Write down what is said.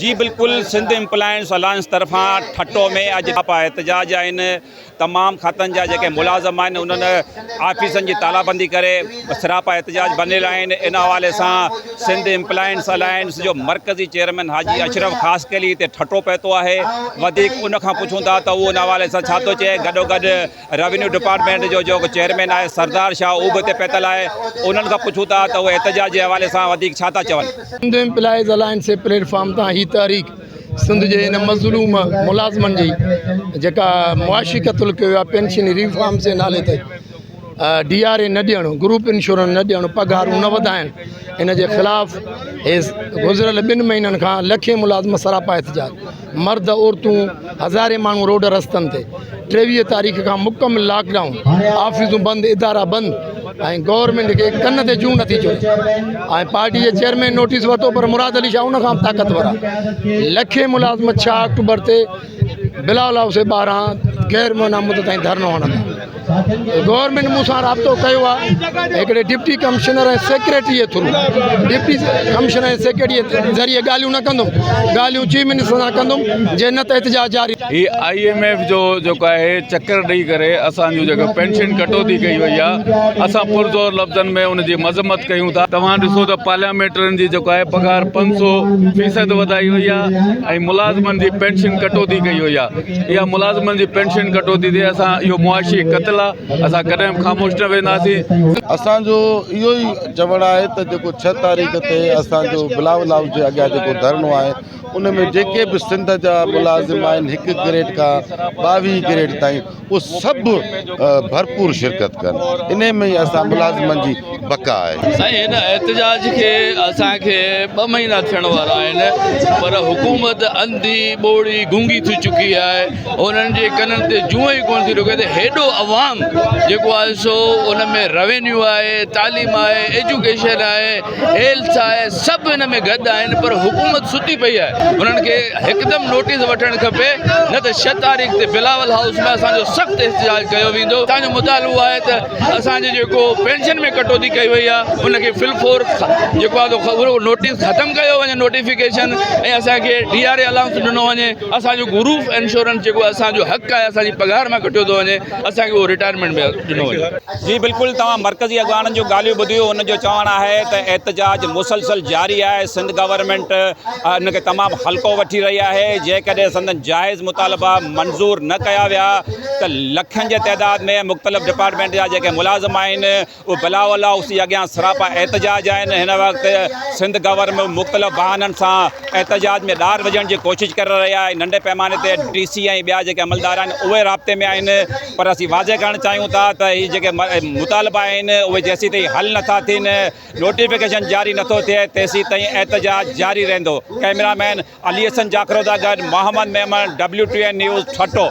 جي بلڪل Sindh employees alliance طرفان ٺٽو ۾ اڄ احتجاج آهن تمام کاتن جا جيڪي ملازم آهن انهن آفيسن جي تالا بندي ڪري سراپا احتجاج بنيل آهن ان حوالي سان سنڌ امپلائنس الائنس جو مرڪزي چيئرمين حاجي اشرف خاصخيلي هتي ٺٽو پهتو آهي وڌيڪ ان کان پڇون ٿا ته اهو ان حوالي سان ڇا ٿو چئي گڏو گڏ روينيو ڊپارٽمينٽ جو جيڪو چيئرمين آهي سردار شاهه اهو به هتي پهتل آهي انهن کان پڇون ٿا ته اهي احتجاج جي حوالي سان وڌيڪ ڇا ٿا چون. سنڌ امپلائيز الائنس جي پليٽ فارم تان هي تحريڪ سنڌ جي هن مظلوم ملازمن جي جيڪا معاشي قتل ڪيو ويو آهي پينشن ريفارمز جي نالي تي ڊي آر اي نه ڏيڻ گروپ انشورنس نه ڏيڻ پگهارون نه وڌائڻ ان جي خلاف هي گذريل ٻن مهينن کان لکين ملازم سراپا احتجاج مرد عورتون هزارين ماڻهو روڊ رستن تي 23 تاريخ کان مڪمل لاڪ ڊائون آفيسون بند ادارا بند ۽ گورنمينٽ کي ڪن تي جون نٿي چوري ۽ پارٽي جي چيئرمين نوٽيس ورتو پر مراد علي شاهه ان کان به طاقتور آهي لکين ملازم 6 آڪٽوبر تي بلاول هائوس جي ٻاهران غير معينه مدت تائين ڌرڻو هڻندا. گورنمينٽ مون سان رابطو ڪيو آهي هڪڙي ڊپٽي ڪمشنر ۽ سيڪريٽري جي ٿرو ڊپٽي ڪمشنر ۽ سيڪريٽري جي ذريعي ڳالهيون نه ڪندم ڳالهيون چيف منسٽر سان ڪندم جي نه ته احتجاج جاري. هي I M F جو جيڪو آهي چڪر ڏئي ڪري اسان جو جيڪو پينشن ڪٽوتي ڪئي وئي آهي اسان پرزور لفظن ۾ ان جي مذمت ڪيون ٿا توهان ڏسو ته پارليامينٽرن جي جيڪو آهي پگهار 500 فيصد وڌائي وئي آهي ۽ ملازمن جي پينشن ڪٽوتي ڪئي وئي آهي اها ملازمن جي پينشن ڪٽوتي تي اسان اهو معاشي قتل آ اسان ڪڏهن به خاموش نه وينداسين. اسان جو اهو ئي چوڻ آهي ته جيڪو ڇهه تاريخ تي اسان جو بلاول هائوس جي اڳيان جيڪو ڌرڻو آهي ان ۾ جيڪي به سنڌ جا ملازم آهن هڪ گريڊ کان 22 گريڊ تائين اهي سڀ ڀرپور شرڪت ڪن انهي ۾ ئي اسان ملازمن جي بقا آهي. سائين هن احتجاج کي اسان کي ٻه مهينا ٿيڻ وارا آهن پر حڪومت انڌي ٻوڙي گونگي ٿي چڪي آهي انهن جي ڪنن تي جونء ئي ڪونه ٿي رڪي ته هيڏو عوام جيڪو آهي سو ان ۾ روينيو آهي تعليم آهي ايجوڪيشن آهي هيلٿ آهي سڀ ان ۾ گڏ آهن پر حڪومت ستي پئي آهي انهن کي هڪدم نوٽيس وٺڻ کپي نه ته 6 تاريخ تي بلاول هائوس ۾ اسان جو سخت احتجاج ڪيو ويندو اسان جو مطالبو آهي ته اسان جي جيڪو پينشن ۾ ڪٽوتي ڪئي وئي آهي ان کي فل فور جيڪو آهي نوٽيس ختم ڪيو وڃي نوٽيفڪيشن ۽ اسان کي ڊي آر اي الائونس ڏنو وڃي اسان جو گروپ انشورنس جيڪو اسان جو حق آهي اسان جي پگهار مان ڪٽيو ٿو وڃي اسان کي اهو رٽائرمينٽ ۾ ڏنو وڃي. جي بلڪل توهان مرڪزي اڳواڻن جون ڳالهيون ٻڌيون انهن جو چوڻ آهي ته احتجاج مسلسل جاري آهي سنڌ گورنمينٽ ان کي تمام هلڪو وٺي رهي آهي جيڪڏهن سندن جائز مطالبا منظور نه ڪيا ويا ته لکن جي تعداد ۾ مختلف ڊپارٽمينٽ جا جيڪي ملازم آهن اهي بلاول هائوس جي اڳيان سراپا احتجاج آهن، هن وقت سنڌ گورنمينٽ مختلف بهانن سان احتجاج ۾ ڏار وجهڻ جي ڪوشش ڪري رهي آهي، ننڍي پئماني تي ڊي سي ۽ ٻيا جيڪي عملدار آهن اهي رابطي ۾ آهن پر اسين واضح ڪرڻ چاهيون ٿا ته هي جيڪي مطالبا آهن اهي جيسين تائين حل نٿا ٿين نوٽيفڪيشن جاري نٿو ٿئي تيسين تائين احتجاج جاري رهندو، ڪئميرا مين علي حسن جاکرو سان گڏ Muhammad Memon W T N news Thatta.